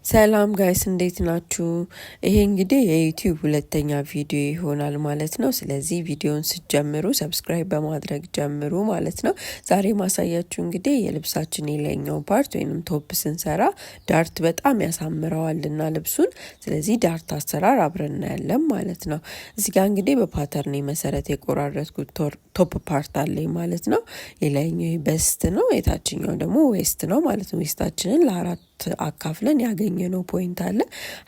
ሰላም guys፣ እንዴት ናችሁ? ይሄ እንግዲህ የ YouTube ሁለተኛ ቪዲዮ ይሆናል ማለት ነው። ስለዚህ ቪዲዮን ስትጀምሩ subscribe በማድረግ ጀምሩ ማለት ነው። ዛሬ ማሳያችሁ እንግዲህ የልብሳችን የላይኛው part ወይንም top ስንሰራ dart በጣም ያሳምረዋልና ልብሱን። ስለዚህ dart አሰራር አብረን እናያለን ማለት ነው። እዚህ ጋር እንግዲህ በ pattern መሰረት የቆራረጥኩት top part አለኝ ማለት ነው። የላይኛው bust ነው፣ የታችኛው ደግሞ waist ነው ማለት ነው። Waist ኣችንን ለአራት አካፍለን ያገኘነው point አለ፣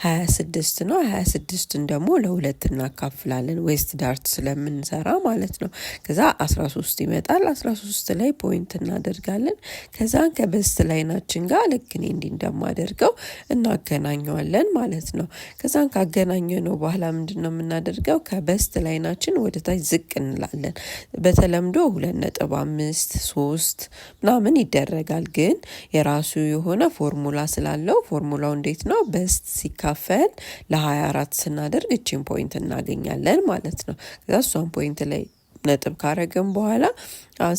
26 ነው። 26ን ደግሞ ለሁለት እናካፍላለን waist dart ስለምንሰራ ማለት ነው። ከዛ 13 ይመጣል። 13 ላይ point እናደርጋለን። ከዛን ከ bust line ኣችን ጋር ልክ እኔ እንዲህ እንደማደርገው እናገናኘዋለን ማለት ነው። ከዛን ካገናኘነው በኋላ ምንድን ነው የምናደርገው? ከ bust line ኣችን ወደ ታች ዝቅ እንላለን። በተለምዶ 2.5፣ 3 ምናምን ይደረጋል። ግን የራሱ የሆነ ፎርሙላ ስላለው ፎርሙላው እንዴት ነው? Bust ሲካፈል ለ24 ስናደርግ እቺን point እናገኛለን ማለት ነው። ከዛ እሷን point ላይ ነጥብ ካረግን በኋላ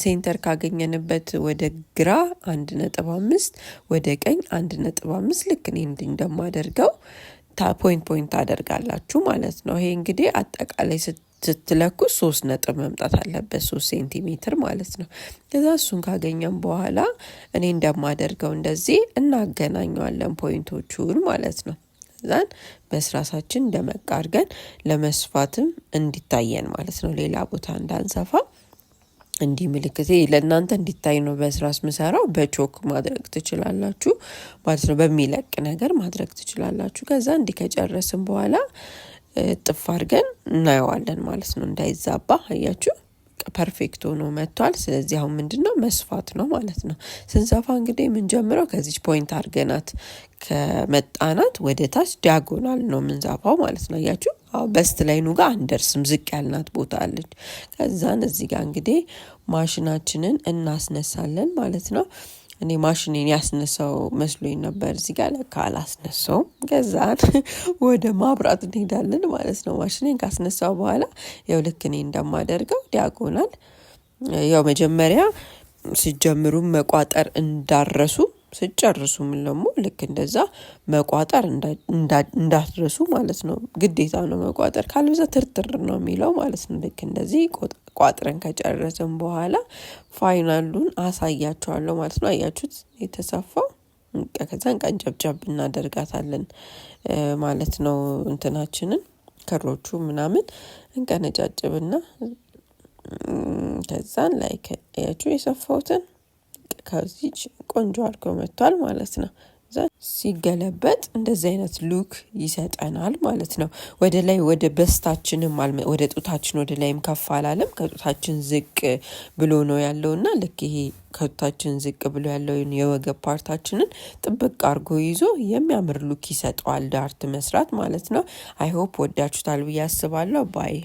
center ካገኘንበት ወደ ግራ 1.5፣ ወደ ቀኝ 1.5፣ ልክ እኔ እንዲህ እንደማደርገው point point ታደርጋላችሁ ማለት ነው። ይሄ እንግዲህ አጠቃላይ ስትለኩ 3 ነጥብ መምጣት አለበት፣ 3 ሴንቲሜትር ማለት ነው። ከዛ እሱን ካገኘን በኋላ እኔ እንደማደርገው እንደዚህ እናገናኘዋለን point ኦቹን ማለት ነው። ከዛን በስራሳችን ደመቅ አድርገን ለመስፋትም እንዲታየን ማለት ነው፣ ሌላ ቦታ እንዳንሰፋ እንዲህ ምልክቴ ለእናንተ እንዲታይ ነው በስራስ ምሰራው። በቾክ ማድረግ ትችላላችሁ ማለት ነው። በሚለቅ ነገር ማድረግ ትችላላችሁ። ከዛ እንዲህ ከጨረስን በኋላ ጥፍ አድርገን እናየዋለን ማለት ነው። እንዳይዛባ አያችሁ፣ perfect ሆኖ መጥቷል። ስለዚህ አሁን ምንድን ነው? መስፋት ነው ማለት ነው። ስንሰፋ እንግዲህ የምንጀምረው ከዚች point አድርገናት ከመጣናት ወደ ታች diagonal ነው የምንሰፋው ማለት ነው። አያችሁ፣ አዎ፣ bust line ኑ ጋር አንደርስም፣ ዝቅ ያልናት ቦታ አለች። ከዛን እዚህ ጋር እንግዲህ ማሽናችንን እናስነሳለን ማለት ነው። እኔ ማሽኔን ያስነሳው መስሎኝ ነበር። እዚህ ጋር ለካ አላስነሳውም። ከዛን ወደ ማብራት እንሄዳለን ማለት ነው። ማሽኔን ካስነሳው በኋላ ያው ልክ እኔ እንደማደርገው diagonal፣ ያው መጀመሪያ ሲጀምሩ መቋጠር እንዳረሱ፣ ስጨርሱም ደግሞ ልክ እንደዛ መቋጠር እንዳትረሱ ማለት ነው። ግዴታ ነው መቋጠር፣ ካልበዛ ትርትር ነው የሚለው ማለት ነው። ልክ እንደዚህ ቋጥረን ከጨረስን በኋላ final ኡን አሳያችኋለሁ ማለት ነው። አያችሁት የተሰፋው? ከዛን ቀንጨብጨብ እናደርጋታለን ማለት ነው። እንትናችንን ክሮቹ ምናምን እንቀነጫጭብና ከዛን like አያችሁ የሰፋሁትን ከዚች ቆንጆ አድርጎ መጥቷል ማለት ነው። ሲገለበጥ እንደዚህ አይነት look ይሰጠናል ማለት ነው። ወደ ላይ ወደ bust ኣችንም ወደ ጡታችን ወደ ላይም ከፍ አላለም። ከጡታችን ዝቅ ብሎ ነው ያለው እና ልክ ይሄ ከጡታችን ዝቅ ብሎ ያለውን የወገብ part ኣችንን ጥብቅ አድርጎ ይዞ የሚያምር look ይሰጠዋል dart መስራት ማለት ነው። I hope ወዳችሁታል ብዬ አስባለሁ። Bye.